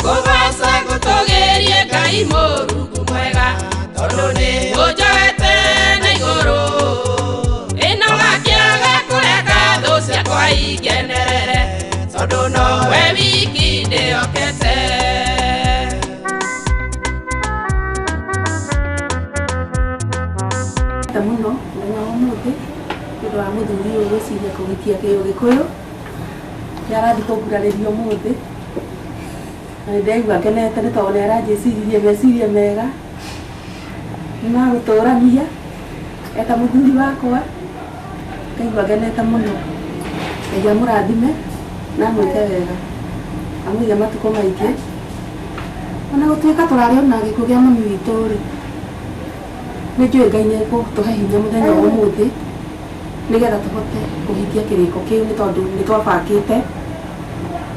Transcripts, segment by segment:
Ngũkũgoca ngũtũgĩrie Ngai Mũrungu mwega, tondũ nĩ ũnjoete na igũrũ. Ĩno gakĩaga kũreka thũ ciakwa ingenerere, tondũ nowe wiki ndĩhokete. Mũno mũthenya wa ũmũthĩ nĩ ũndũ wa mũthuri ũyũ gwĩciria kũhikia kĩũgĩkũyũ nĩ arathiĩ kũngurarĩria ũmũthĩ na nĩ ndĩraigua ngenete nĩ tondũ nĩ aranjĩciririe meciria mega nĩ magũtũrania eta mũthuri wakwa ngaigua ngenete mũno. Ngai amũrathime na amwĩke wega amũige matukũ maingĩ ona gũtuĩka tũrarĩ ona gĩkuũ kĩa mami witũ rĩ nĩ njũĩ Ngai nĩ egũtũhe hinya mũthenya wa ũmũthĩ nĩgetha tũhote kũhingia kĩrĩko kĩu nĩ tondũ nĩ twabangĩte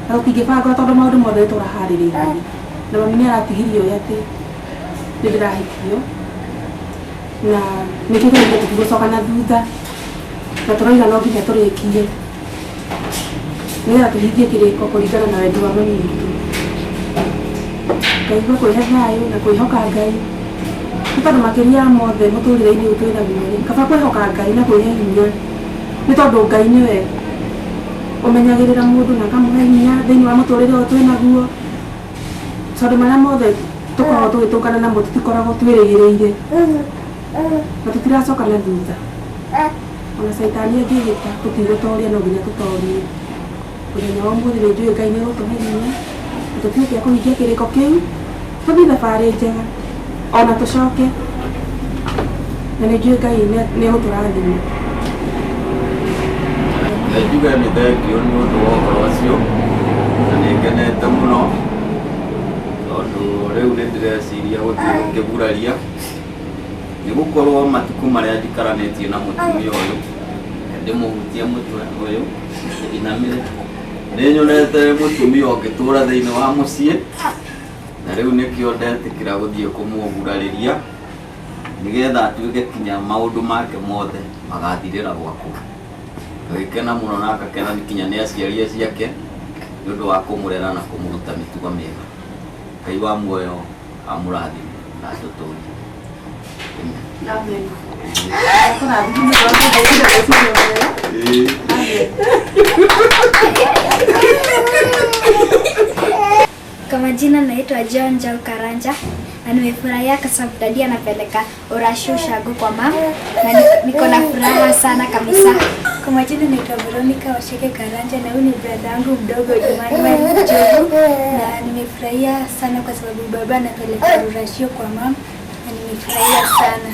na tũtingĩbanga tondũ maũndũ mothe nĩ tũraharĩrĩirie na mami nĩ aratigirie ũũ atĩ nĩ ndĩrahikio na nĩkĩo tũraigua tũtigũcoka na thutha na tũrauga no nginya tũrĩkie nĩgetha tũhingie kĩrĩko kũringana na wendi wa mami witũ. Ngaigua kwĩhe thayũ na kwĩhoka Ngai nĩ tondũ makĩria ya mothe mũtũrĩre-inĩ ũyũ twĩnaguo rĩ kaba kwĩhoka Ngai na kwĩhe hinya nĩ tondũ Ngai nĩwe ũmenyagĩrĩra mũndũ na akamũhe hinya thĩinĩ wa mũtũrĩre ũyũ twĩnaguo tondũ marĩa mothe tũkoragwo tũgĩtũngana namo tũtikoragwo twĩrĩgĩrĩire na tũtiracoka na thutha ona caitani angĩgĩta tũtigũtoria no nginya tũtorie. Mũthenya wa ũmũthĩ nĩ njũĩ Ngai nĩ egũtũhe hinya na tũtuĩke a kũhingia kĩrĩko kĩu tũthiĩ thabarĩ njega ona tũcoke na nĩ njũĩ Ngai nĩ egũtũrathima. Njuge nĩ thengiũ nĩ ũndũ wa ũhoro ũcio na nĩ ngenete mũno tondũ rĩu nĩ ndĩreciria gũthiĩ gũkĩguraria nĩ gũkorwo matukũ marĩa njikaranĩtie na mũtumia ũyũ ndĩmũhutie mũtwe ũyũ inamĩre nĩ nyonete mũtumia ũngĩtũra thĩinĩ wa mũciĩ na rĩu nĩkĩo ndetĩkĩra gũthiĩ kũmũgurarĩria nĩgetha atuĩke kinya maũndũ make mothe magathirĩra gwakwa. Agĩkena mũno na agakena kinya nĩ aciari ciake nĩ ũndũ wa kũmũrera na kũmũruta mĩtugo mĩega. Ngai wa muoyo amũrathime na atũtũrie. Amen. Tũrathime nĩ ũndũ wa kũnjĩkĩra meciria mega. Amen. Kwa majina naitwa John Jau Karanja na nimefurahia kwa sababu dadi anapeleka urashu ushago kwa mama na niko na furaha sana kabisa. Kwa majina naitwa Veronica Washeke Karanja na huyu ni brother yangu mdogo Emmanuel Njogu, na nimefurahia sana kwa sababu baba anapeleka urashio kwa mama na nimefurahia sana.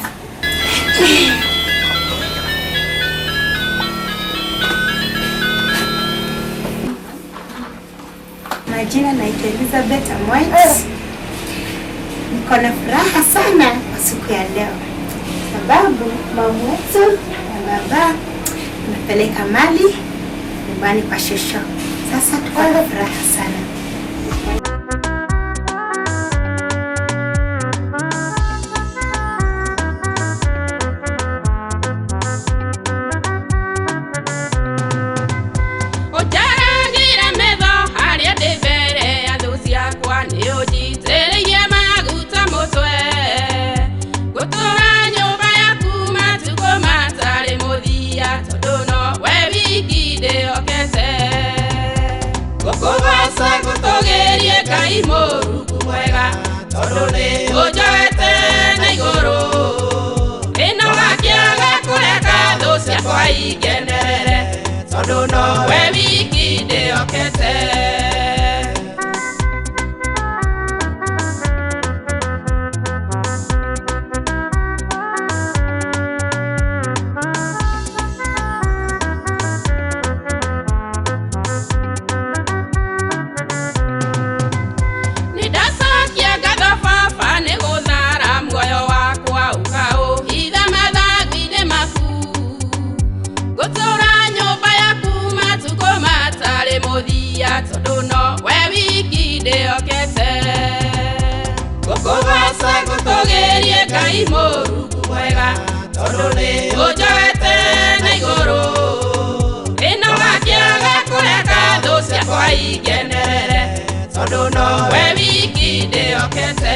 Majina naitwa Elizabeth Amoit. Niko na furaha sana kwa siku ya leo, sababu mama wetu na baba anapeleka mali nyumbani kwa shosho. Sasa tuko na furaha sana. Ũnjaragĩra metho harĩa ndĩ mbere ya thũ ciakwa nĩ ũnjitĩrĩirie maguta mũtwe. Ngũtũũra nyũmba yaku matukũ matarĩ mũthia tondũ nowe wiki ndĩhokete. Ngũkũgoca ngũtũgĩrie Ngai Mũrungu mwega, tondũ nĩ ũnjoete na igũrũ. Ĩno gakĩaga kũreka thũ ciakwa ingenerere, tondũ nowe wiki ndĩhokete. Nĩndacokia ngatho baba nĩ gũthara muoyo wakwa ũkaũhitha mathagu-inĩ maku. Ngũtũũra nyũmba yaku matukũ matarĩ mũthia tondũ nowe wiki ndĩhokete. Ngũkũgoca ngũtũgĩrie Ngai Mũrungu mwega, tondũ nĩ ũnjoete na igũrũ. Ĩno gakĩaga kũreka thũ ciakwa ingenerere, tondũ nowe wiki wiki ndĩhokete.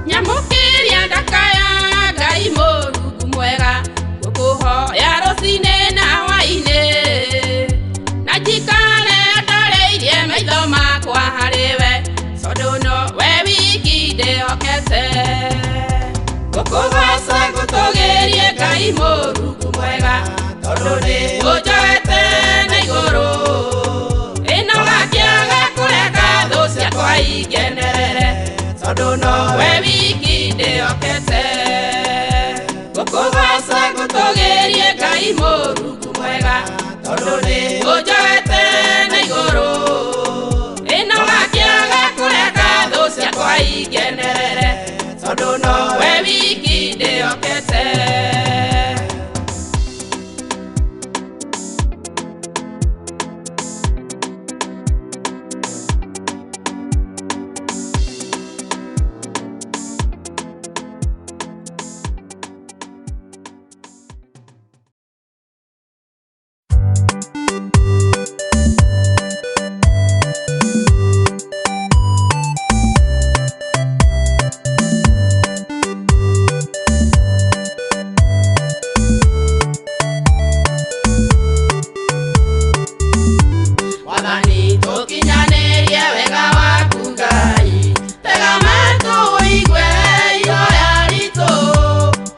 Nyamũkĩria ndakaya Ngai Mũrungu mwega, ngũkũhoya rũcinĩ na hwaĩ-inĩ, na njikare ndoreirie maitho makwa harĩ we, tondũ no we wiki ndĩhokete. Ngũkũgoca ngũtũgĩrie Ngai Mũrungu mwega, tondũ nĩ ũnjoete na igũrũ, ĩno gakĩaga kũreka thũ ciakwa ingenerere, tondũ no we wiki ndĩhokete. Ngũkũgoca ngũtũgĩrie Ngai Mũrungu mwega, tondũ nĩ ũnjoete na igũrũ, ĩno gakĩaga kũreka thũ ciakwa ingenerere, tondũ no we wiki ndĩhokete. Wathani tũkinyanĩrie wega waku Ngai, tega matũ ũigue ihoya ritũ,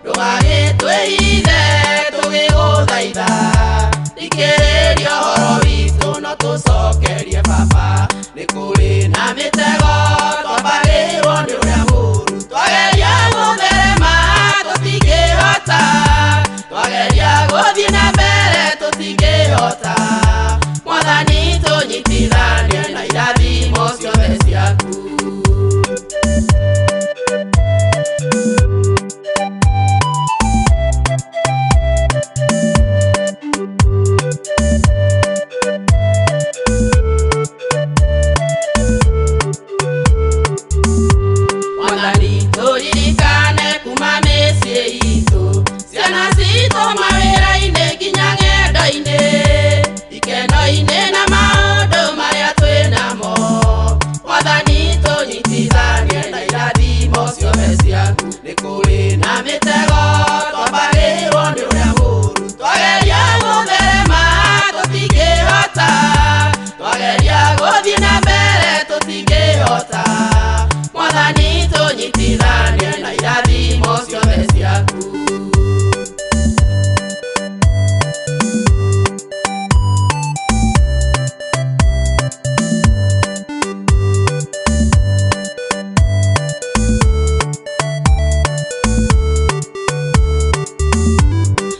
ndũgagĩtwĩhithe tũgĩgũthaitha, thikĩrĩria ũhoro witũ no tũcokerie Baba, nĩ kũrĩ na mĩtego twambagĩrwo nĩ ũrĩa mũũru, twageria gũtherema tũtingĩhota, twageria gũthiĩ na mbere tũtingĩhota, Mwathani tũnyitithanie na irathimo ciothe ciaku. Mwathani tũririkane kuma mĩciĩ itũ, ciana citũ mawĩra-inĩ nginya ng'endo-inĩ, ikeno-inĩ na maũndũ marĩa twĩ namo, Mwathani tũnyitithanie na irathimo ciothe ciaku, nĩ kũrĩ na mĩtego twambagĩrwo nĩ ũrĩa mũũru, twageria gũtherema tũtingĩhota, twageria gũthiĩ na mbere tũtingĩhota, Mwathani tũnyitithanie na irathimo ciothe ciaku.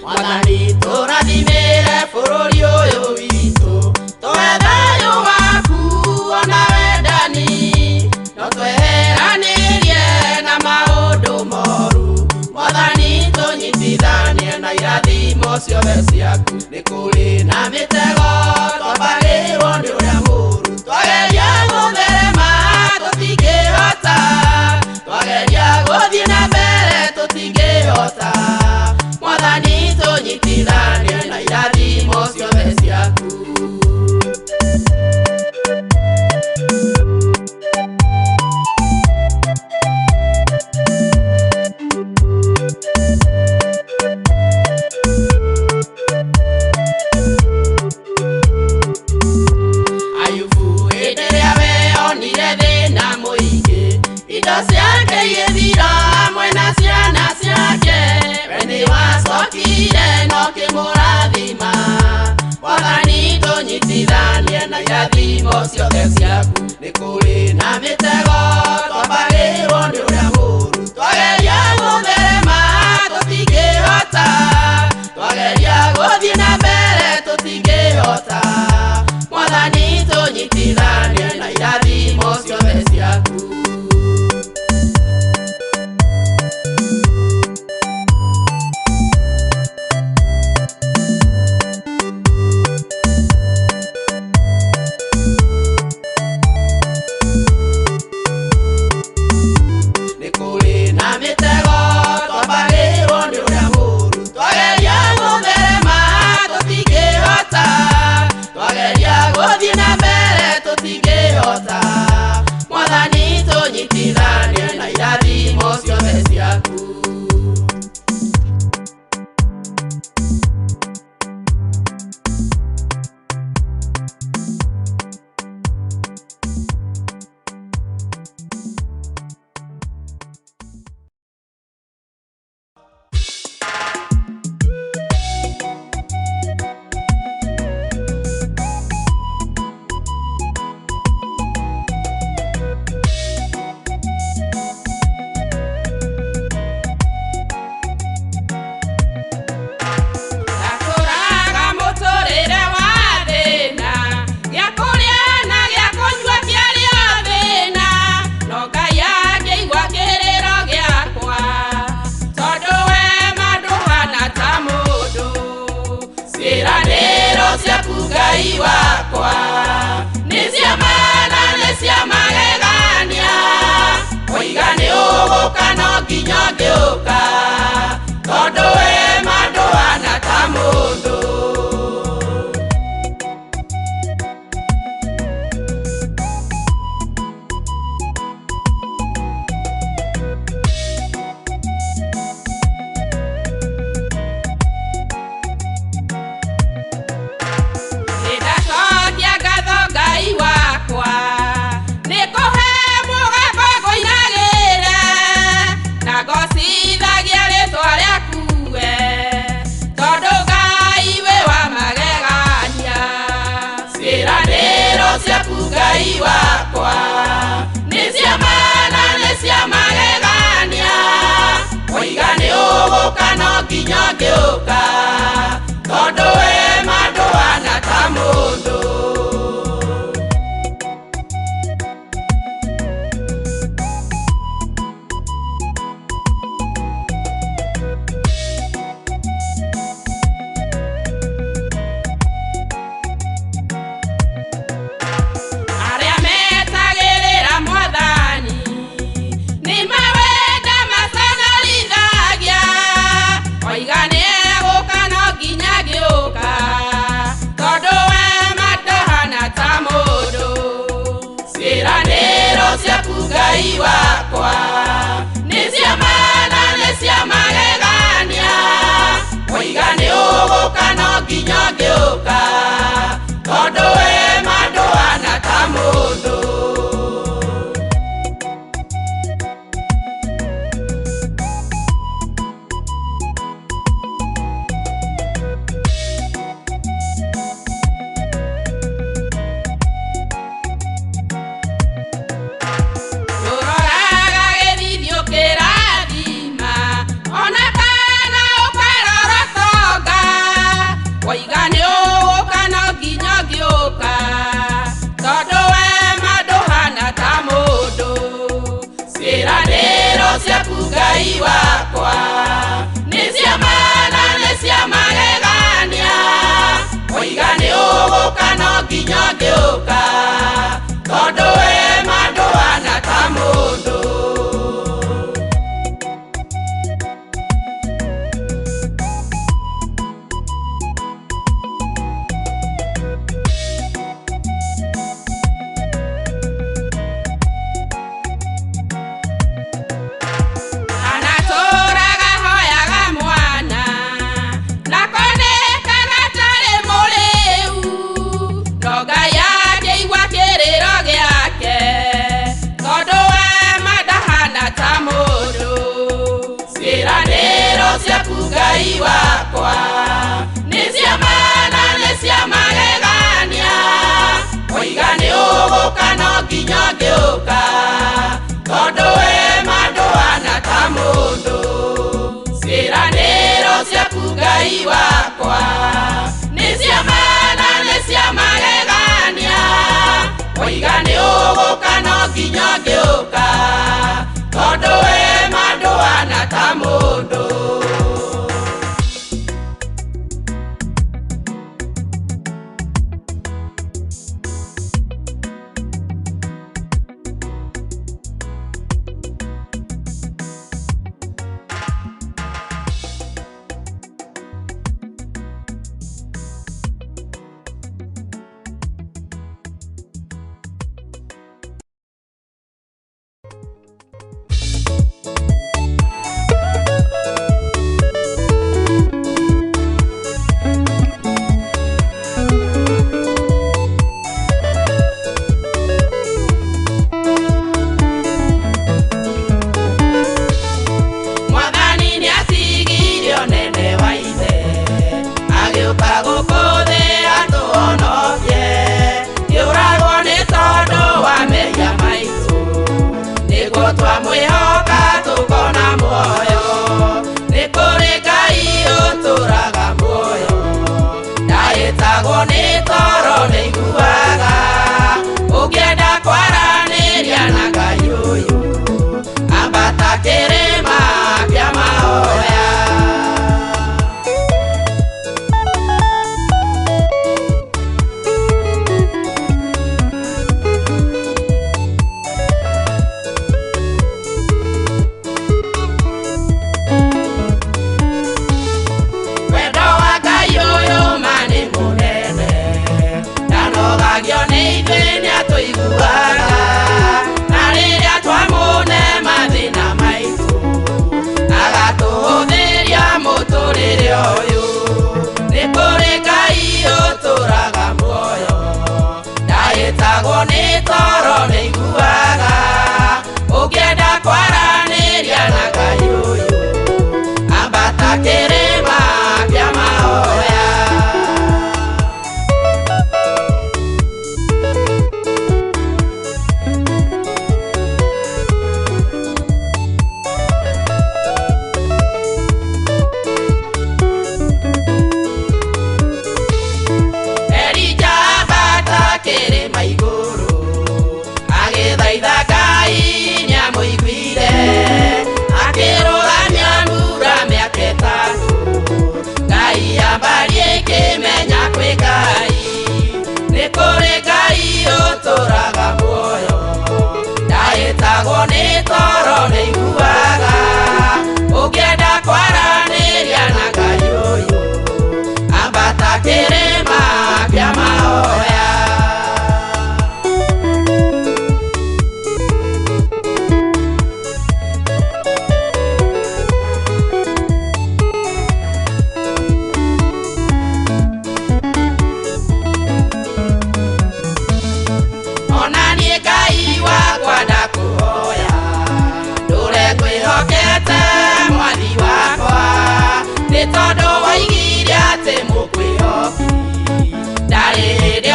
Mwathani tũrathimĩre bũrũri ũyũ witũ, tũhe thayũ waku ona wendani, no tweheranĩrie na maũndũ moru, Mwathani tũnyitithanie na irathimo ciothe ciaku, nĩ kũrĩ na mĩtego twambagĩrwo nĩ ũrĩa mũũru, twageria gũtherema tũtingĩhota, twageria gũthiĩ na mbere tũtingĩhota, Mwathani tũnyitithanie na irathimo ciothe ciaku. Ayubu hĩndĩ ĩrĩa we onire thĩna mũingĩ, indo ciake igĩthira hamwe na ciana ciake, we nĩ wacokire na ũkĩmũrathima, Mwathani tũnyitithanie na irathimo ciothe ciaku, nĩ kũrĩ na mĩtego twambagĩrwo nĩ ũrĩa mũũru, twageria gũtherema tũtingĩhota, twageria gũthiĩ na mbere tũtingĩhota, Mwathani tũnyitithanie na irathimo ciothe ciaku. Ngai wakwa nĩ ciama na nĩ cia magegania woiga nĩ ũgũka no nginya ngĩũka tondũ we ma ndũhana ta mũndũ. Arĩa metagĩrĩra mwathani nĩ mawenda maconorithagia oiga nĩ egũka no nginya ngĩũka tondũ we ma ndũhana ta mũndũ. Ciĩranĩro ciaku Ngai wakwa nĩ ciama na nĩ cia magegania woiga nĩ ũgũka no nginya ngĩũka tondũ we ma ndũhana ta mũndũ. Tũroraga gĩthithio kĩrathima ona kana ũkarora tonga woiga nĩ ũgũka no nginya ngĩũka tondũ we ma ndũhana ta mũndũ. Ciĩranĩro ciaku Ngai wakwa nĩ ciama na nĩ cia magegania woiga nĩ ũgũka no nginya ngĩũka tondũ we ma ndũhana ta mũndũ. Anatũraga hoyaga mwana na koneka gatarĩ mũrĩu no Ngai akĩigua kĩrĩro gĩake tondũ we ma ndahana ta mũndũ. Ciĩranĩro ciaku Ngai wakwa nĩ ciama na nĩ cia magegania woiga nĩ ũgũka no nginya ngĩũka tondũ we ma ndũhana ta mũndũ. Ciĩranĩro ciaku Ngai wakwa nĩ ciama na nĩ cia magegania woiga nĩ ũgũka no nginya ngĩũka tondũ we ma ndũhana ta mũndũ. Mwathani nĩatigire ũnene wa ithe agĩũka gũkũ thĩ atũhonokie kĩũragwo nĩ tondũ wa mehia maitũ nĩguo twamwĩhoka tũkona muoyo. Nĩ kũrĩ Ngai ũtũraga muoyo ndahĩtagwo nĩ toro nĩiguaga ũngĩenda kwaranĩria na Ngai ũyũ ambata kĩrĩma kĩa mahoya. Wendo wa Ngai ũyũ ma nĩ mũnene ndanogagio nĩ ithuĩ nĩatũiguaga na rĩrĩa twamũne mathĩna maitũ agatũhũthĩria mũtũrĩre ũyũ. Nĩ kũrĩ Ngai ũtũraga muoyo ndahĩtagwo nĩ toro nĩiguaga ũngĩenda kwaranĩria na Ngai ũyũ ambata kĩrĩma kĩa mahoya.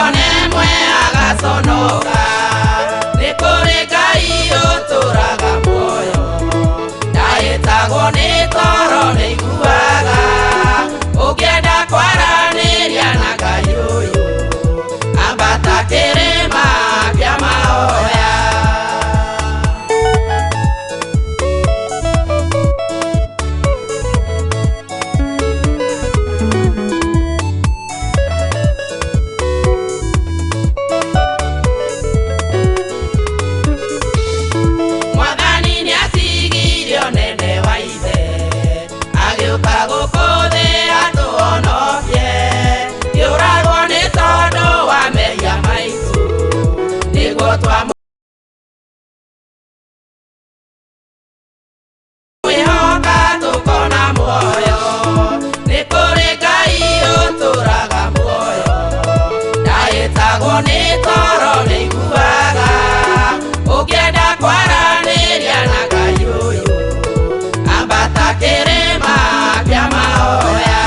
Angĩona ĩmwe agaconoka. Nĩ kũrĩ Ngai ũtũũraga muoyo, ndahĩtagwo nĩ toro nĩaiguaga. Ũngĩenda kwaranĩria na Ngai ũyũ, ambata kĩrĩma kĩa mahoya. Mwathani nĩatigire ũnene wa ithe, agĩũka gũkũ thĩ atũhonokie. Kĩũragwo nĩ tondũ wa mehia maitũ, nĩguo twamwĩhoka tũkona muoyo. Nĩ kũrĩ Ngai ũtũũraga muoyo, ndahĩtagwo nĩ toro nĩaiguaga. Ũngĩenda kwaranĩria na Ngai ũyũ, ambata kĩrĩma kĩa mahoya.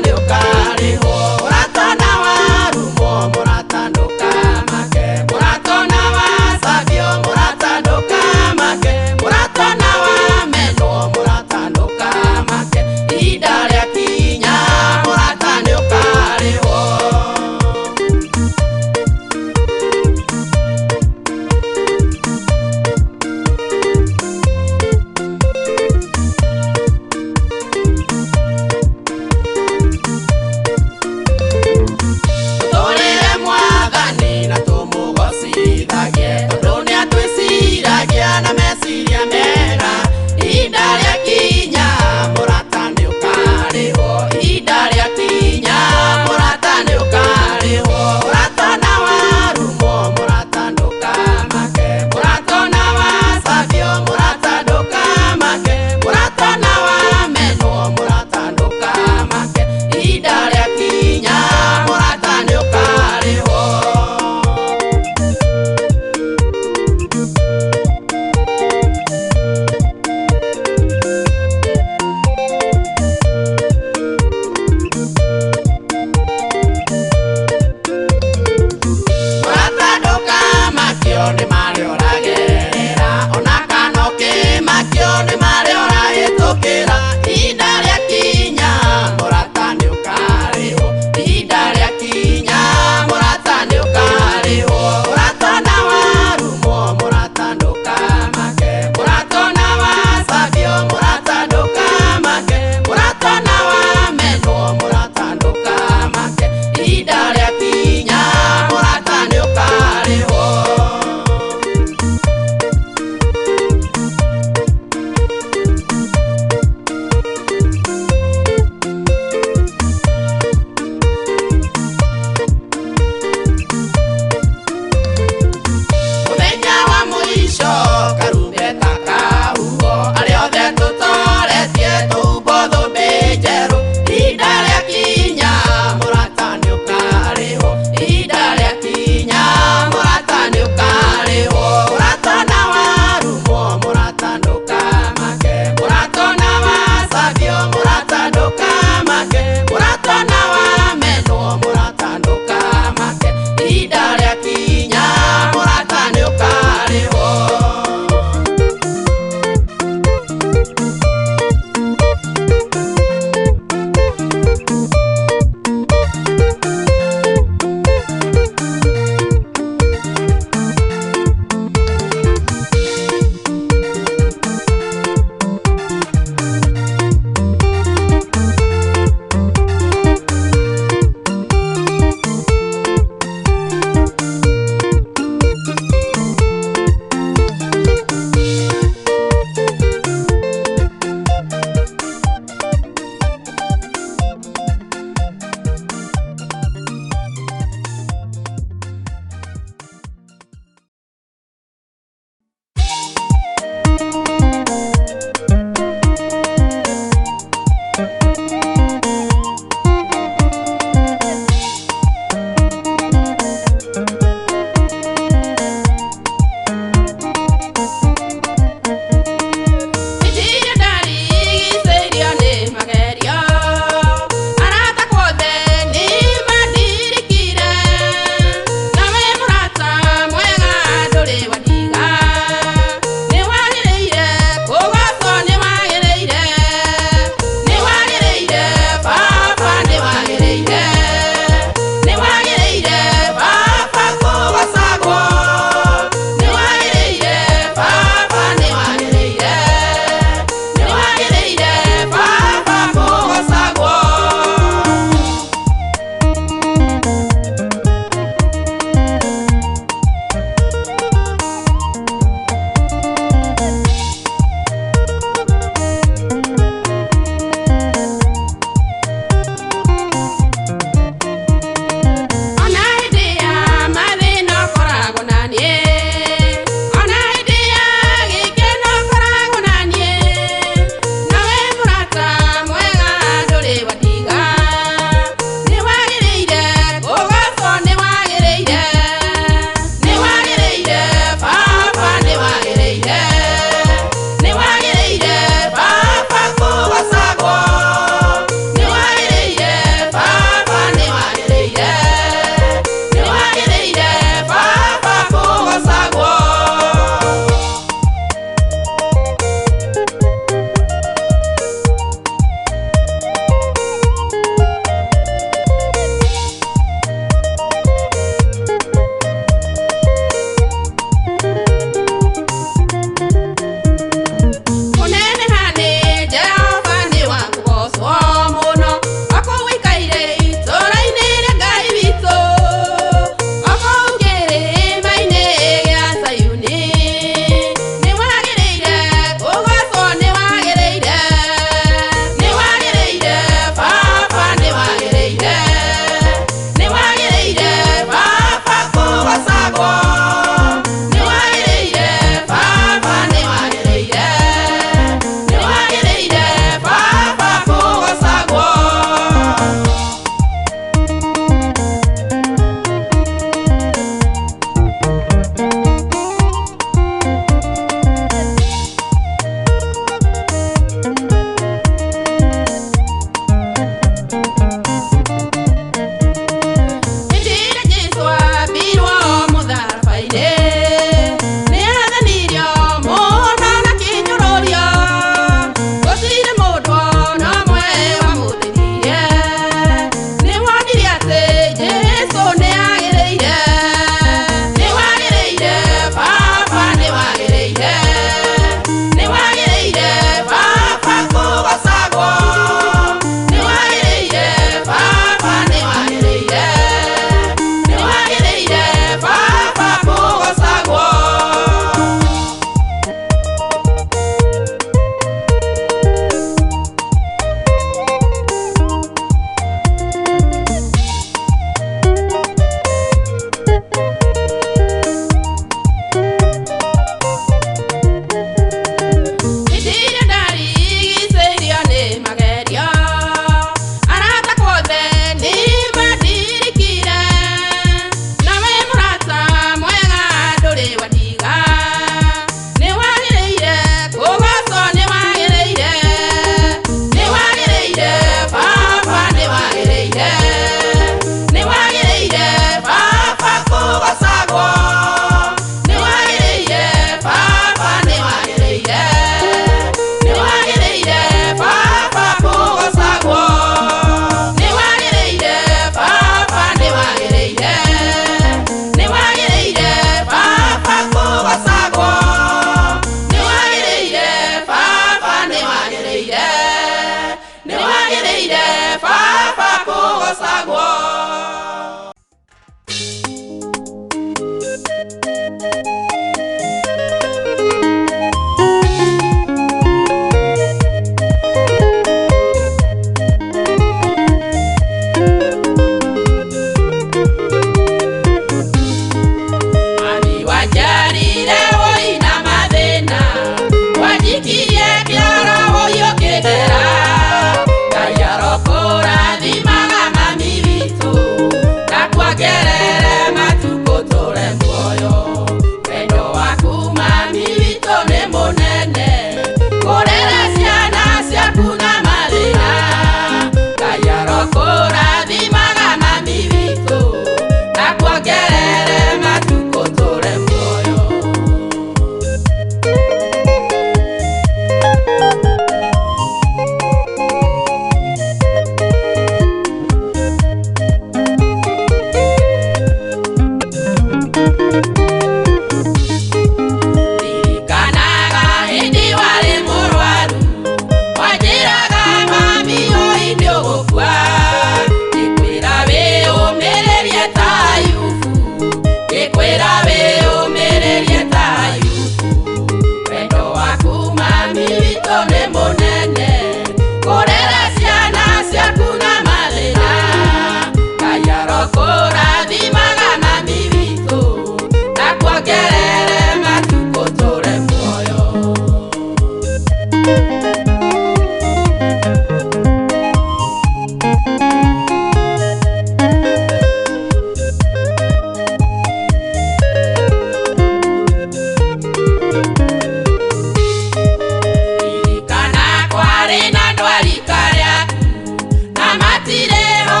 Matirĩ ho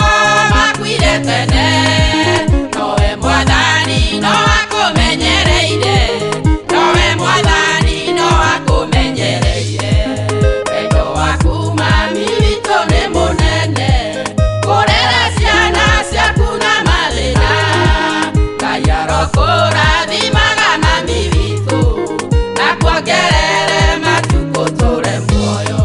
makuire tene, nowe Mwathani no akũmenyereire, nowe Mwathani no akũmenyereire. Wendo waku mami witũ nĩ mũnene, kũrera ciana ciaku na mathĩna. Ngai arokũrathimaga mami witũ, na kuongerere matukũ tũre muoyo.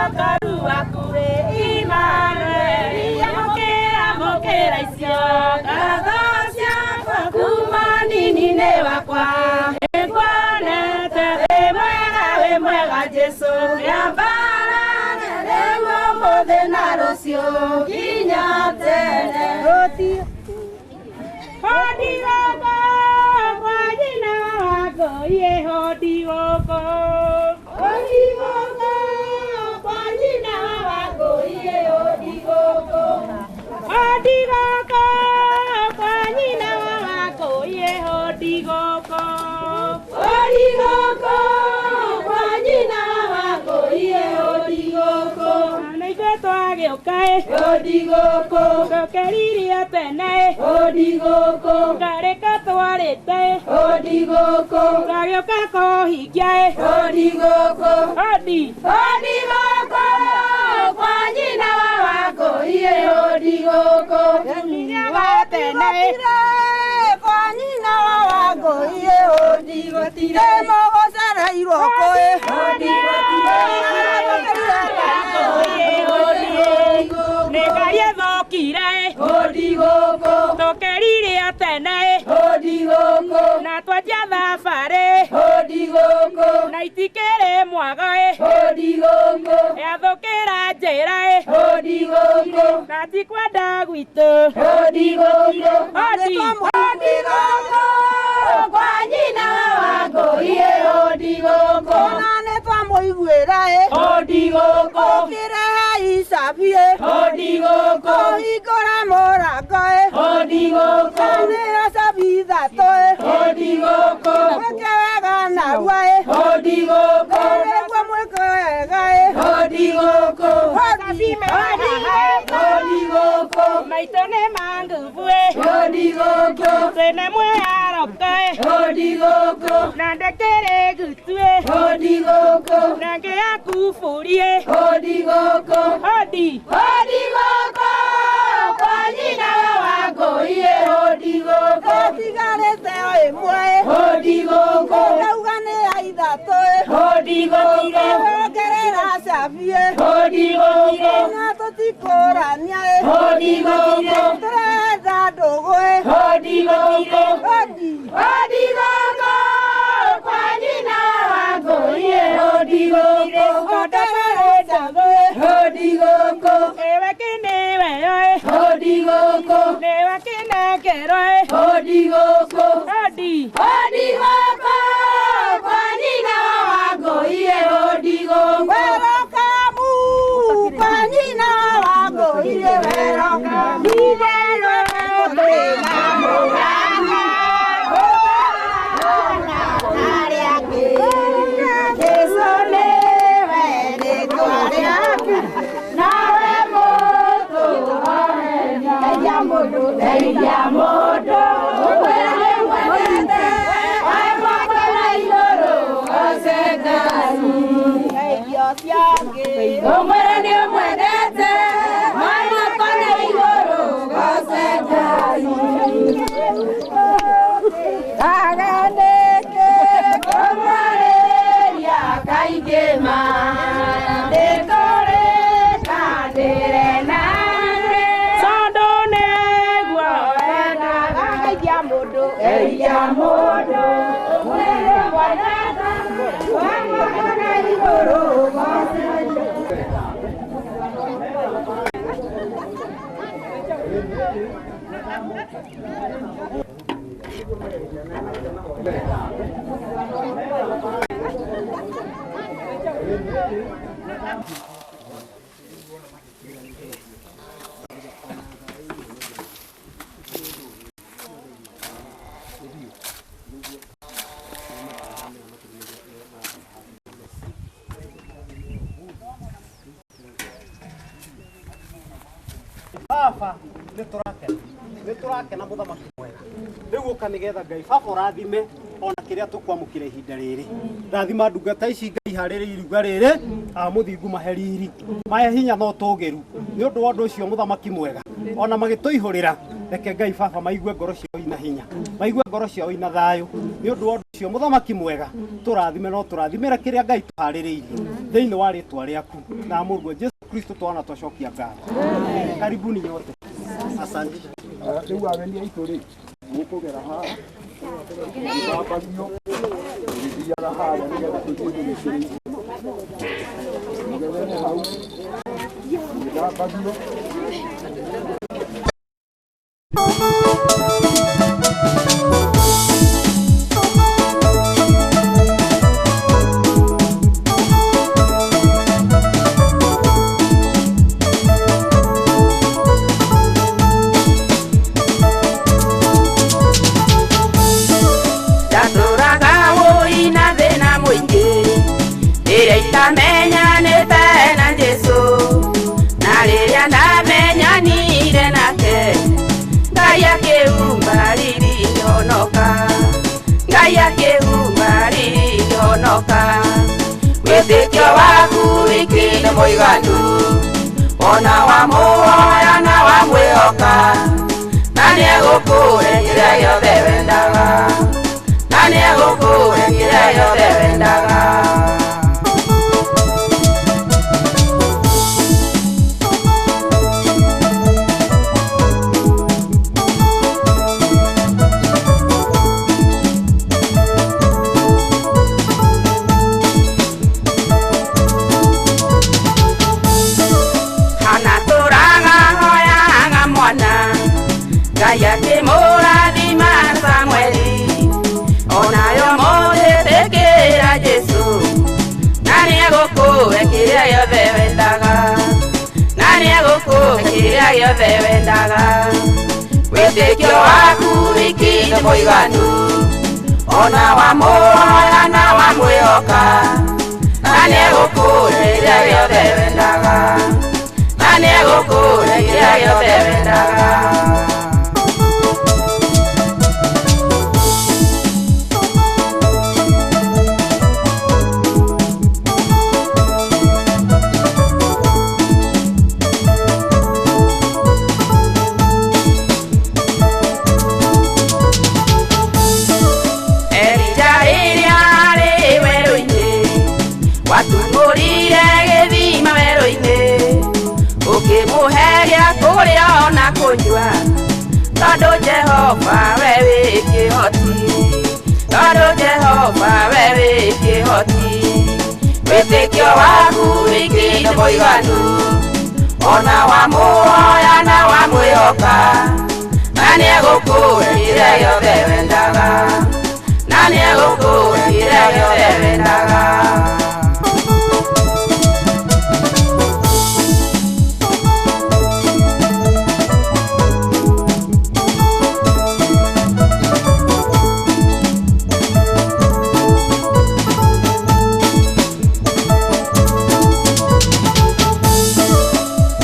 Mũkaru waku wĩ Imanueli. Amũkĩra, amũkĩra icio ngatho ciakwa kuma nini-inĩ wakwa. Nĩnguonete wĩ mwega, wĩ mwega Jesũ. Rĩambarare rĩu ũmũthĩ na rũciũ nginya tene. Hodi gũkũ kwa nyina wa Ngũi, hodi gũkũ. Hodi gũkũ kwa nyina wa Ngũi, hodi gũkũ. Hodi gũkũ kwa nyina wa Ngũi, hodi gũkũ. Hodi gũkũ kwa nyina wa Ngũi, hodi gũkũ. Na ithuĩ twagĩũka ĩ, hodi gũkũ. Tũkĩririe tene ĩ, hodi gũkũ. Ngarĩka twarĩte ĩ, hodi gũkũ. Twagĩũka kũhingia ĩ, hodi gũkũ. Hodi. Hodi gũkũ kwa nyina wa Wangũi, hodi gũkũ. Wa tene ĩ, kwa nyina wa Wangũi, hodi gũtirĩ mũgũcereirwo kũĩ. Hodi gũtirĩ. Nĩ ngari ĩthũkire ĩ, hodi gũkũ. Tũkĩririe tene ĩ, hodi gũkũ. Na twanjia thabarĩ, hodi gũkũ. Na itikĩrĩ mwago ĩ, hodi gũkũ. Yathũkĩra njĩra ĩ, hodi gũkũ. Na ti kwenda gwitũ, hodi gũkũ. Hodi. Hodi gũkũ kwa nyina wa Wangũi, hodi gũkũ. Ona nĩ twamũiguĩra ĩ. Hodi gũkũ. Ũkĩrehe icabi ĩ. Hodi gũkũ. Ũhingũre mũrango ĩ. Hodi gũkũ. Nĩyo cabi ithatũ ĩ. Hodi gũkũ. Mwĩke wega narua ĩ. Hodi gũkũ. Nĩguo mwĩke wega ĩ. Hodi gũkũ. Hodi. Hodi gũkũ. Hodi gũkũ. Maitũ nĩ mangubu ĩ. Hodi gũkũ. Twĩna mwĩaroko ĩ. Hodi gũkũ. Na ndĩkĩrĩ gutu ĩ. Hodi gũkũ. Na ngĩ kuburi ĩ. Hodi gũkũ. Hodi. Hodi gũkũ kwa nyina wa Wangũi, hodi gũkũ. Ĩtigarĩte o ĩmwe ĩ. Hodi gũkũ. Ũrauga nĩ ya ithatũ ĩ. Hodi gũkũ. Ongerera cabi ĩ. Hodi gũkũ. Na tũtikũrania ĩ. Hodi gũkũ. Tũrenda ndũgũ ĩ. Hodi gũkũ. Hodi. Hodi gũkũ kwa nyina wa Wangũi, hodi gũkũ. Ongerera cabi ĩ. Hodi gũkũ. Ewe kĩnĩwe ĩ. Hodi gũkũ. Nĩwe kĩnengerwo ĩ. Hodi gũkũ. Hodi. Hodi gũkũ kwa nyina wa Wangũi, hodi gũkũ. Werokamu kwa nyina wa Wangũi, werokamu. Twĩna mũgana, arĩa angĩ. Jesũ nĩwe rĩĩtwa rĩaku, nawe mũtũhoreria. Ndeithia mũndũ, ndeithia mũndũ, ũkwĩra nĩngwendete, we mwaka na igũrũ, goce Ngai. Ndeithio ciangĩ. Ũmwĩre nĩũmwendete, we mwaka na igũrũ, goce Ngai. Aganĩke kũmwarĩria kaingĩ ma, nĩtũrĩkanĩre nawe. Tondũ nĩguo wendaga. Ndeithia mũndũ. Ndeithia mũndũ, ũmwĩre nĩũmwendete, we mwaka na igũrũ, goce Ngai. Baba nĩ tũrakena, nĩ tũrakena mũthamaki mwega. Rĩu ũka nĩgetha Ngai baba ũrathime ona kĩrĩa tũkwamũkĩra ihinda rĩrĩ. Rathima ndungata ici Ngai harĩrĩ iruga rĩrĩ, a mũthingu mahe riri, mahe hinya na ũtũgĩru. Nĩ ũndũ wa ũndũ ũcio mũthamaki mwega, ona magĩtũihũrĩra Reke Ngai baba maigue ngoro ciao ina hinya, maigue ngoro ciao ina thayũ. Nĩ ũndũ wa ũndũ ũcio mũthamaki mwega, tũrathime no tũrathimĩre kĩrĩa Ngai tũharĩrĩirie thĩinĩ wa rĩtwa rĩaku na mũrũguo Jesu Kristo twana twacokia ngatho. Karibuni nyote, asante. Rĩu ageni aitũ rĩ, mũkũgera haha mũgĩthambagio mũgĩthiaga harĩa nĩgetha tũthiĩ tũgĩkĩrĩirie mũgerere hau mũgĩthambagio. Ndatũraga wũi na thĩna mũingĩ rĩrĩa itamenyanĩte na Jesũ, na rĩrĩa ndamenyanire nake Ngai akĩhumba riri ngĩhonoka, Ngai akĩhumba riri ngĩhonoka. Wĩtĩkio waku wiki nĩ mũiganu, ona wamũhoya na wamwĩhoka, na nĩegũkũhe kĩrĩa gĩothe wendaga, na nĩegũkũhe kĩrĩa gĩothe wendaga. Hana tũraga hoyaga mwana, Ngai akĩmũrathima Samueli, onayo mũthĩtĩkĩra Jesũ, na nĩegũkũhe kĩrĩa gĩothe wendaga, na nĩegũkũhe kĩrĩa gĩothe wendaga. Wĩtĩkio waku wiki nĩ mũiganu, ona wamũhoya na wamwĩhoka, na nĩegũkũhe kĩrĩa gĩothe wendaga, na nĩegũkũhe kĩrĩa gĩothe wendaga. Elija rĩrĩa arĩ werũ-inĩ, watumũrire gĩthima werũ-inĩ, ũkĩmũhe gĩa kũrĩa ona kũnyua, tondũ Jehova we wĩ kĩhoti, tondũ Jehova we wĩ kĩhoti. Wĩtĩkio waku wiki nĩ mũiganu, ona wamũhoya na wamwĩhoka, na nĩegũkũhe kĩrĩa gĩothe wendaga, na nĩegũkũhe kĩrĩa gĩothe wendaga.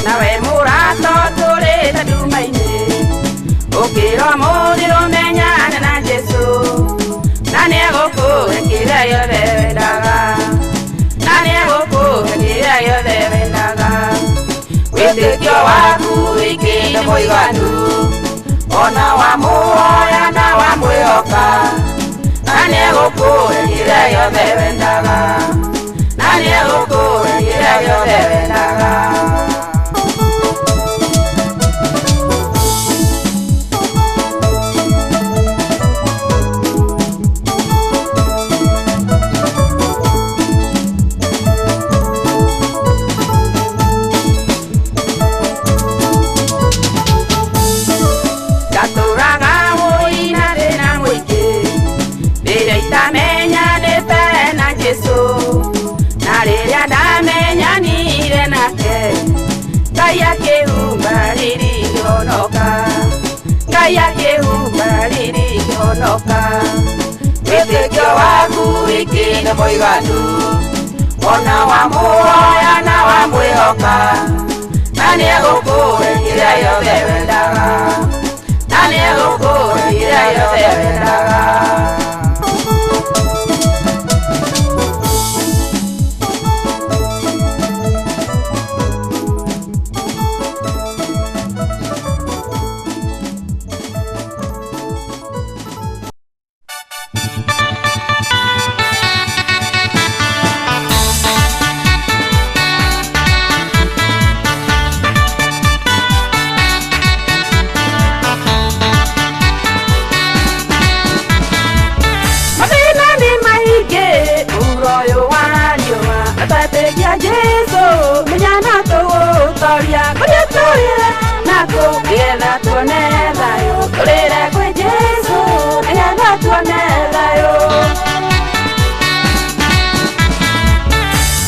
Nawe mũrata ũtũrĩte nduma-inĩ, ũkĩrwo mũthĩ ũmenyane na Jesũ, na nĩegũkũhe kĩrĩa gĩothe wendaga, na nĩegũkũhe kĩrĩa gĩothe wendaga. Wĩtĩkio waku wiki nĩ mũiganu, ona wamũhoya na wamwĩhoka, na nĩegũkũhe kĩrĩa gĩothe wendaga, na nĩegũkũhe kĩrĩa gĩothe wendaga. Ndatũraga wũi na thĩna mũingĩ rĩrĩa itamenyanĩte na Jesũ, na rĩrĩa ndamenyanire nake Ngai akĩhumba riri ngĩhonoka, Ngai akĩhumba riri ngĩhonoka. Wĩtĩkio waku wiki nĩ mũiganu, ona wamũhoya na wamwĩhoka, na nĩegũkũhe kĩrĩa gĩothe wendaga, na nĩegũkũhe kĩrĩa gĩothe wendaga. Tũrĩre nakũ nĩgetha tuone thayũ, tũrĩre kwĩ Jesũ nĩgetha tuone thayũ.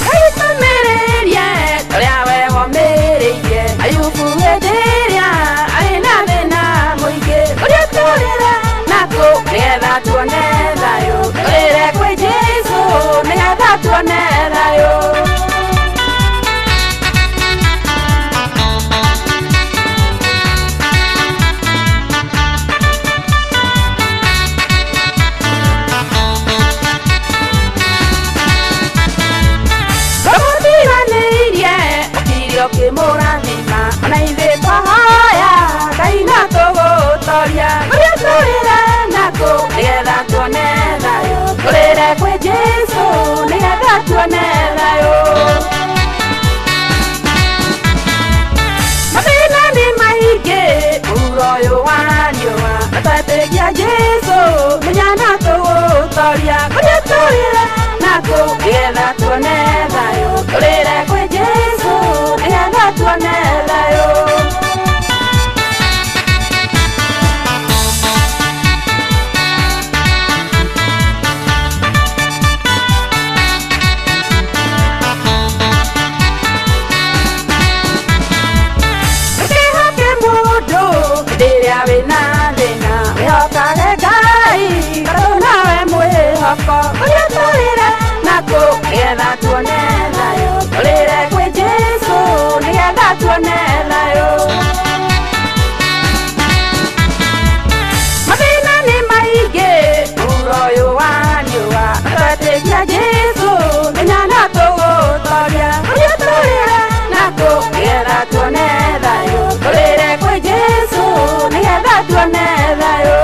Ngai tũmĩrĩrie ũrĩa we womĩrĩirie Ayubu hĩndĩ ĩrĩa arĩ na thĩna mũingĩ. Ũrĩa tũrĩre nakũ nĩgetha tuone thayũ, tũrĩre kwĩ Jesũ nĩgetha tuone thayũ. Tũmũtiganĩirie ũkire ũkĩmũrathima, ona ithuĩ twahoya Ngai no tũgũtoria. Ũrĩa tũrĩre nakũ nĩgetha tuone thayũ, tũrĩre kwĩ Jesũ nĩgetha tuone thayũ. Mathĩna nĩ maingĩ mũhuro ũyũ wa riũa, na twetĩkia Jesũ menya no tũgũtoria. Ũrĩa tũrĩre nakũ nĩgetha tuone thayũ, tũrĩre kwĩ Jesũ nĩgetha tuone thayũ. Ndũkehoke mũndũ hĩndĩ ĩrĩa wĩna thĩna, wĩhokage Ngai tondũ nowe mwĩhoko. Ũrĩa tũrĩre nakũ nĩgetha tuone thayũ, tũrĩre kwĩ Jesũ nĩgetha tuone thayũ. Mathĩna nĩ maingĩ mũhuro ũyũ wa riũa, na twetĩkia Jesũ menya no tũgũtoria. Ũrĩa tũrĩre nakũ nĩgetha tuone thayũ, tũrĩre kwĩ Jesũ nĩgetha tuone thayũ.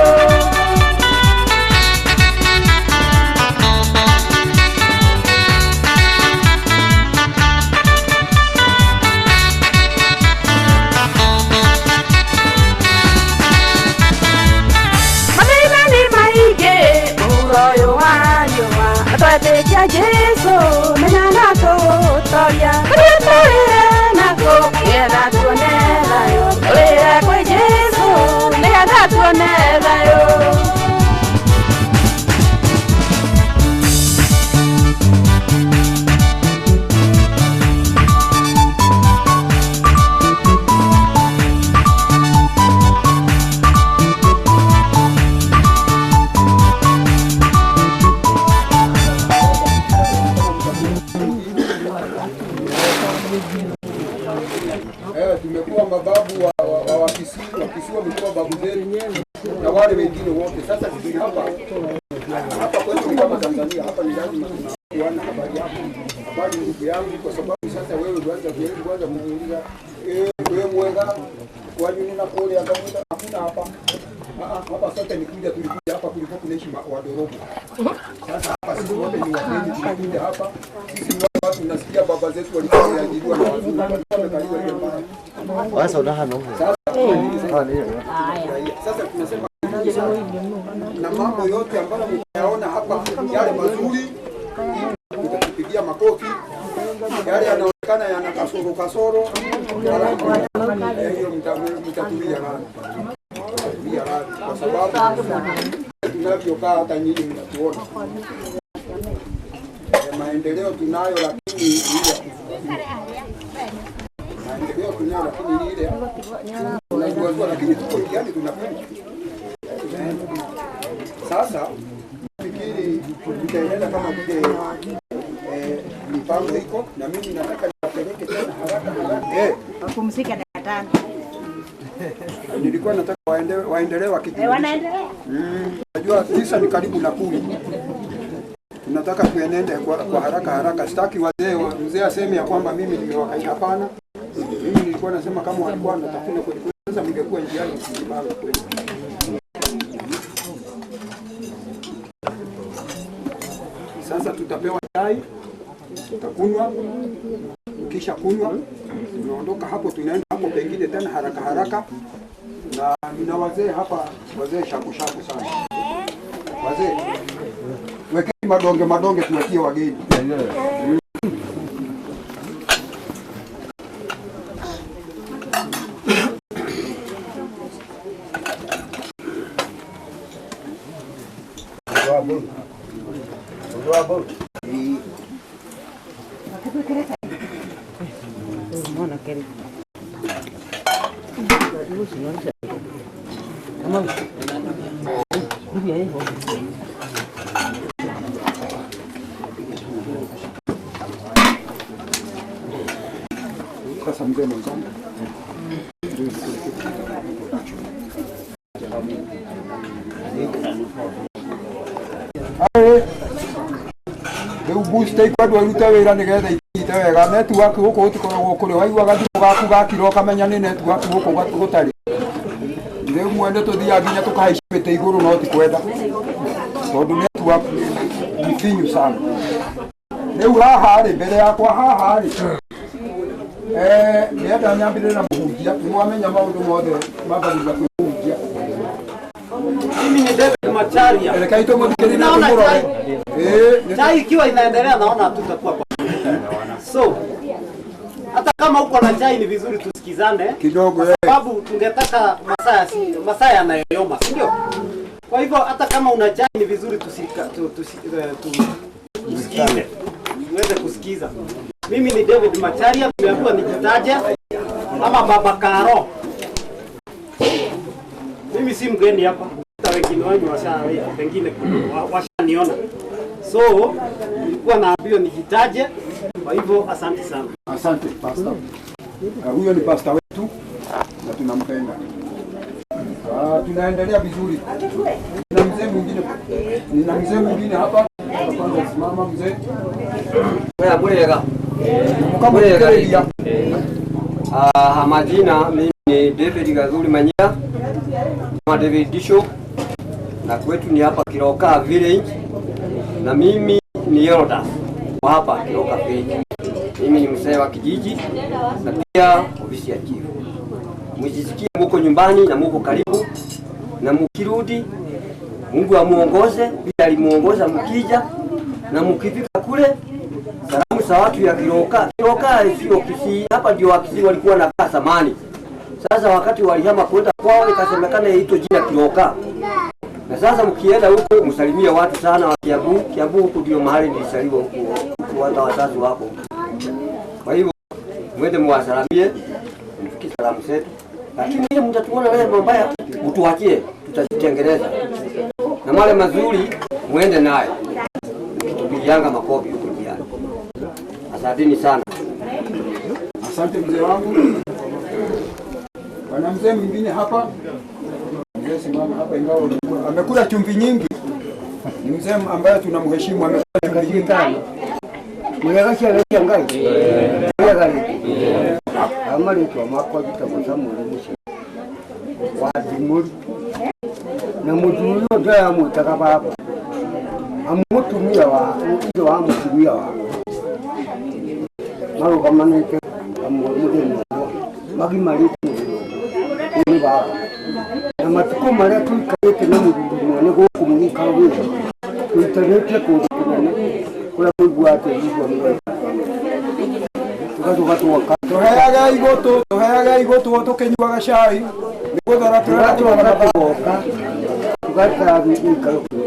Mathĩna nĩ maingĩ mũhuro ũyũ wa riũa, na twetĩkia Jesũ menya no tũgũtoria. Ũrĩa tũrĩre nakũ nĩgetha tuone thayũ, tũrĩre kwĩ Jesũ nĩgetha tuone thayũ. Tumekuwa mababu wa Wakisii, Wakisii wamekuwa babu zetu na wale wengine wote. Sasa sisi hapa hapa kwetu ni kama Tanzania, hapa ni lazima tunakuana habari yako, habari ndugu yangu, kwa sababu sasa wewe uanza kuanza kumuuliza wewe mwega kwa nini na pole akamwita hakuna hapa. Hapa sote ni kuja, tulikuja hapa kulikuwa kunaishi wadorogo. Sasa hapa sisi wote ni wageni, tulikuja hapa sisi ni watu tunasikia baba zetu walikuwa wameajiriwa na wazungu, walikuwa wamekaliwa ile mbaya. Sasa tunasema na mambo yote ambayo mtayaona hapa yale mazuri mtatupigia makofi, yale yanaonekana yana kasoro kasoro, hiyo mtatulia radhi, mtatulia radhi kwa sababu tunavyokaa hata nyinyi mnatuona. Maendeleo tunayo lakini ile maendeleo tunayo lakini ile tunajuazua, lakini tuko njiani tunakwenda. Sasa fikiri tutaendelea kama vile mipango iko, na mimi nataka nipeleke tena haraka haraka. Wapumzike dakika tano. Nilikuwa nataka waendelee wakijumuisha. Najua 9 ni karibu na 10. Tunataka tuenende kwa haraka haraka. Sitaki wazee mzee aseme ya kwamba mimi nimewakaisha. Hapana. Mimi nilikuwa nasema kama walikuwa wanatafuna kweli kweli, sasa mngekuwa njiani msijipanga kweli. Sasa tutapewa chai, tutakunywa. Kisha kunywa, tunaondoka hapo, tunaenda hapo pengine tena haraka haraka. Na nina wazee hapa, wazee shaku shaku sana. Wazee, wekeni madonge madonge tuwatie wageni. Sasa mzee mwenzangu, rĩu booster ikwendwo irute wĩra nĩgetha inyite wega. Network gũkũ gũtikoragwo kũrĩ, waigua gathimũ gaku gakira ũkamenya nĩ network gũkũ gũtarĩ. Rĩu mwene tũthiaga nginya tũkahaica mĩtĩ igũrũ no ti kwenda, tondũ network ni finyu sana. Rĩu haha rĩ, mbere yakwa haha rĩ, nĩenda nyambĩrĩre na mũhunjia. Nĩ mwamenya maũndũ mothe mambagĩrĩria kwĩ mũhunjia. Mimi ni David Macharia. Rekei tũmũthikĩrĩrie na Naona tũmũrore. Chai ikiwa inaendelea naona tutakuwa so hata kama uko na chai ni vizuri tusikizane kidogo, kwa sababu tungetaka masaa yanayoyoma, si ndio? Kwa hivyo hata kama una chai ni vizuri tusikize, tuweze kusikiza. Mimi ni David Macharia, nimeambiwa nijitaje ama Baba Karo. Mimi si mgeni hapa, hata wengine wenu pengine washaniona. So nilikuwa naambiwa nijitaje, kwa hivyo asante sana. Asante pastor. Huyo ni pastor wetu na tunampenda. Tunaendelea vizuri. Nina mzee mwingine hapa. Kwanza simama mzee. Wewe mwega. Mkamwega. Majina mimi ni David Gazuri Manyia. Kama David Disho, na kwetu ni hapa Kiroka Village, na mimi ni elder wa hapa Kiroka Village. Mimi ni mzee wa kijiji na pia ofisi ya chifu. Mjisikie muko nyumbani na muko karibu, na mukirudi Mungu amuongoze vile alimuongoza mkija, na mukifika kule salamu za watu ya Kiroka. Kiroka sio Kisii, hapa ndio Wakisii walikuwa nakaa zamani. Sasa wakati walihama kwenda kwao ikasemekana ito jina Kiroka. Na sasa mkienda huko msalimie watu sana wa Kiambu. Kiambu huko ndio mahali nilizaliwa huko, huko wazazi wako. Kwa hivyo mwende mwasalimie, mfikie salamu zetu. Lakini ile mtatuona leo mabaya, mtuachie, tutazitengeneza. Na wale mazuri muende naye. Mkitupigianga makofi huko njiani. Asanteni sana. Asante mzee wangu. Bwana mzee mwingine hapa. Mzee simama hapa, ingawa amekula chumvi nyingi. Ni mzee ambaye tunamheshimu, amekula chumvi nyingi. Na muthuri ũyũ ndĩramwĩtaga baba, amutumia wa ithe wa mũtumia wakwa marũgamanĩte hamwe mũthenya ũmwe magimarĩte mũthenya ũmwe, ũyũ nĩ baba. Na matukũ marĩa tũikarĩte na mũthuri mwene gũkũ mũgĩikaro gĩkĩ, tũitanĩtie kũndũ kũnene kũrĩa mũiguaga atĩ igua mũno. Tũgatũka twoka. Tũheage igũtũ tũkĩnyuaga cai. Nĩgũthara tũratwara tũgoka tũgaikara gĩikaro kĩu.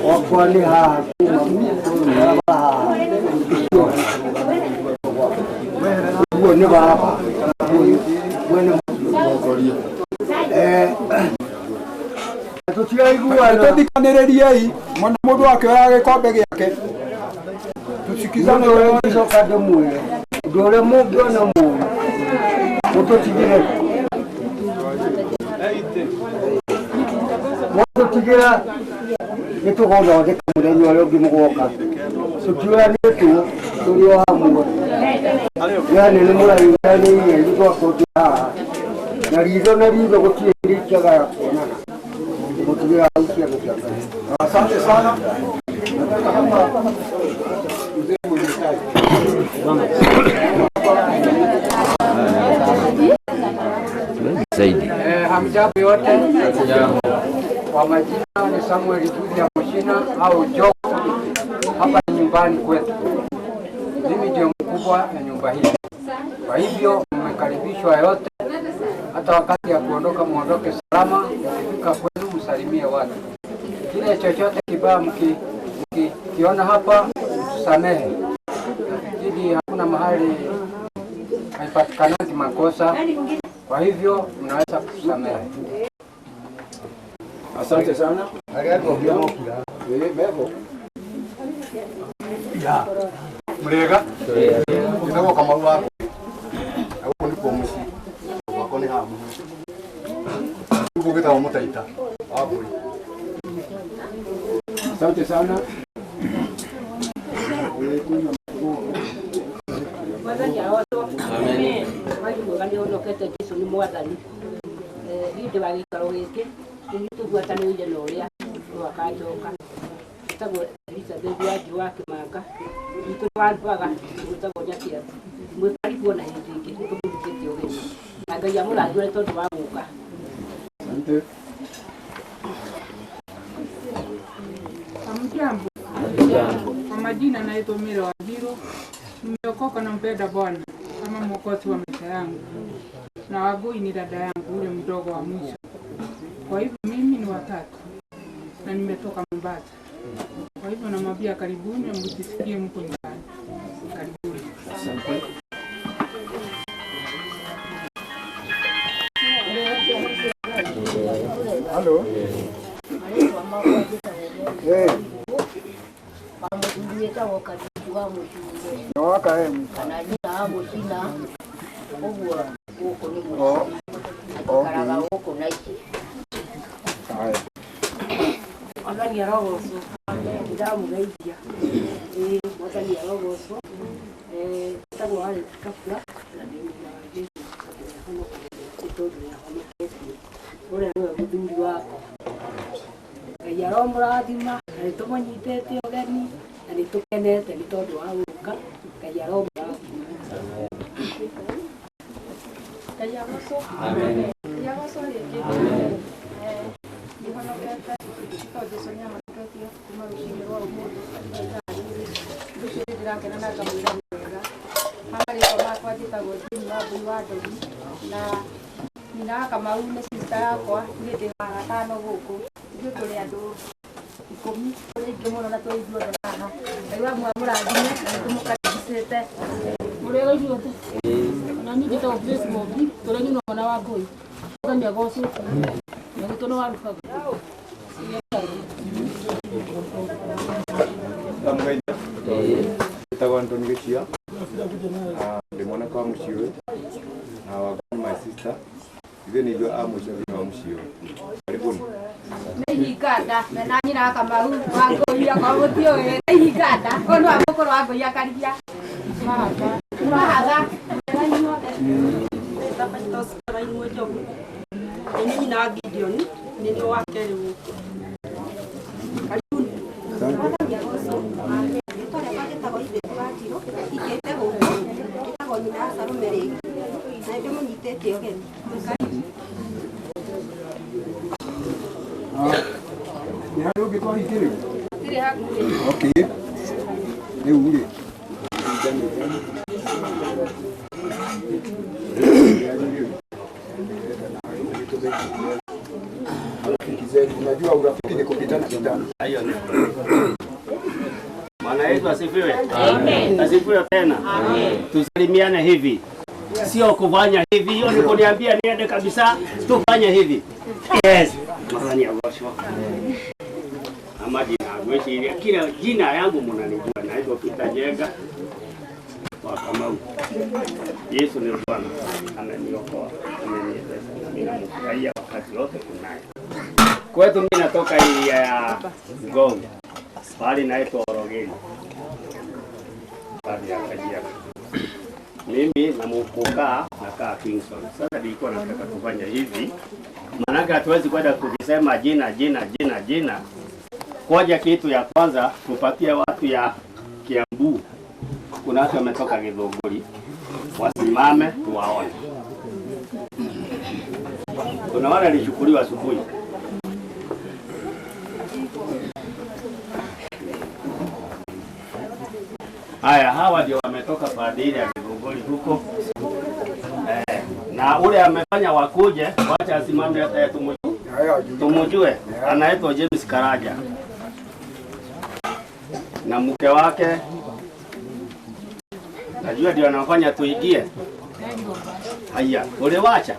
Wakwa nĩ haha kuma barabara haha. Ũguo nĩ baba ũyũ mwene mũtongoria. Tũtiraiguana. Tũthikanĩrĩriei mwana mũndũ akĩoya gĩkombe gĩake. Tusikizane. Ũndũ ũrĩa ngĩcoka ndĩmwĩre, ũndũ ũrĩa mũngĩona mũũru mũtũtigĩre. Mwatũtigĩra nĩtũgũthondeka mũthenya ũrĩa ũngĩ mũgoka. Tũtiũranĩtwo tũrĩ o hamwe. Yani nĩ mũrainanĩire ithuĩ twakorwo twĩ haha. Na ritho na ritho gũtirĩ hĩndĩ itagaga kuonana. Mũtigĩra hau ciana cia Ngai. Asante sana. Nataka hapa mzee mwenye tai. Zaidi. Hamjambo yote. Kwa majina ni Samuel Julia Mushina au Joe. Hapa ni nyumbani kwetu. Mimi ndio mkubwa ya nyumba hii. Kwa hivyo mmekaribishwa yote. Hata wakati ya kuondoka muondoke salama, mkifika kwenu msalimie watu. Kile chochote kibaya mkiona hapa, tusamehe. Nafikiri hakuna mahali haipatikanaki makosa, kwa hivyo mnaweza kutusamehe. Asante sana. Mevo. Ya. Murega. Njĩtagwo Kamau wa na gũkũ nĩkuo mũciĩ gwakwa nĩ haha mũhuro. Gũkũ gwĩtagwo Mũtaita wa mbũri. Asante sana. Mwathani arocwo. Mwathi mwega nĩ honokete Jesu nĩ mwathani. Niĩ ndĩ wa gĩikaro gĩkĩ nĩ tũbuatanĩire na ũrĩa rwakanjoka. Njĩtagwo Elizabeth Wanjiũ wa Kĩmanga. Gwitũ nĩ Wambaga, gwĩtagwo Nyakĩathi. Mwĩ karibu ona hĩndĩ ĩngĩ nĩ tũmũnyitĩte ũgeni. Na Ngai amũrathime tondũ wa gũka. Asante. Hamjambo. Kwa majina naitwa Mira Wanjiru. Nimeokoka na mpenda Bwana kama mwokozi wa maisha yangu, na Wangui ni dada yangu ule mdogo wa mwisho. Kwa hivyo mimi ni watatu na nimetoka Mombasa. Kwa hivyo namwambia karibuni, mjisikie mko nyumbani. Karibuni. Asante. Halo. Eh, Mũthuri wĩtagwo Karindu wa Mũcunge nĩ waka em. kana nyina wa Mũcina ũguo gũkũ nĩ Oh. mũciĩ aikaraga gũkũ na ici. Haya. Mwathani arogocwo. Ndamũgeithia. Ĩĩ Mwathani arogocwo. Njĩtagwo Alex Kabura na ndĩ mũira wa Jesũ atĩ nĩahonokagia nĩ tondũ nĩahonoketie. Ũrĩa nĩwe mũthuri wakwa. Ngai aromũrathima na nĩtũmũnyitĩte ũgeni na nĩtũkenete nĩ tondũ wa gũka. Ngai aromũrathima. Ngai agocwo. Amen. Ngai agocwo rĩngĩ. Ndihonokete tondũ Jesũ nĩahonoketie kuma rũcinĩ rwa ũmũthĩ thaa igĩrĩ. Rũciũ nĩndĩrakena na ngamwĩra nĩ wega. Ha marĩtwa makwa njĩtagwo Jane Wambui wa Ndogi na nyina wa Kamau nĩ sister yakwa, niĩ ndĩ wa gatano gũkũ. Ithuĩ tũrĩ andũ 10, tũrĩ aingĩ mũno na tũrĩ ithuothe haha. Ngai wa mũrathime na nĩtũmũkaribicĩte. Mũrĩega inyuothe. Ona niĩ njĩtagwo Grace Mwangi, tũrĩ nyina mwana wa Ngũi. Mwathani agocwo. Na gwitũ nĩ Warubaga. Ndamũgeithia. Njĩtagwo Anthony Gĩchia. Ndĩ mwanake wa mũciĩ ũyũ na Wangui nĩ my sister. Ithuĩ nĩ ithuĩ a mũico thĩinĩ wa mũciĩ ũyũ. Karibuni. Nĩ ihinga nda mena nyina wa Kamau wa Ngũi akorwo mũtiũĩ nĩ ihinga nda ũyũ nĩwe mũkũrũ wa Ngũi akaribia mahatha. Nĩ nyina wa Gideon, nĩ niĩ wa kerĩ gũkũ. Rĩtwa rĩakwa njĩtagwo Iveti Wanjiru, hikĩte gũkũ, njĩtagwo nyina wa Salome rĩngĩ, na nĩndĩmũnyitĩte ũgeni. Nĩ harĩ ũngĩ twahingĩrĩria? Hatirĩ hakuhĩ. Okay. Rĩu rĩ, rafiki zetu, unajua urafiki ni kupitana pitana. Hiyo ni Bwana Yesu asifiwe. Amen. Asifiwe tena. Amen. Tusalimiane hivi, sio kufanya hivi. Hiyo ni kuniambia niende kabisa, tufanye hivi. Yes. Mwathani agocwo. Ama jina gwĩciria kila jina yangu mnanijua, naitwa Peter Njenga wa Kamau. Yesu ni Bwana, ameniokoa, ameniwezesha na mimi namfurahia wakati wote kunaye. Kwetu mimi natoka area ya Ngong, pahali naitwa Orogeni, pahali ya Kajiado. Mimi na mukukaa nakaa Kingston. Sasa nilikuwa nataka kufanya hivi, maanake hatuwezi kwenda tukisema jina jina jina jina. Koja kitu ya kwanza tupatie watu ya Kiambu, kuna watu wametoka Githunguri, wasimame tuwaone. Kuna wale walichukuliwa asubuhi. Haya, hawa ndio wametoka pande ile ya Githunguri huko. Na ule amefanya wakuje, wacha asimame hata yetu mwisho. Tumujue, anaitwa James Karanja na mke wake, najua ndio anafanya tuingie. Haya, uliwacha?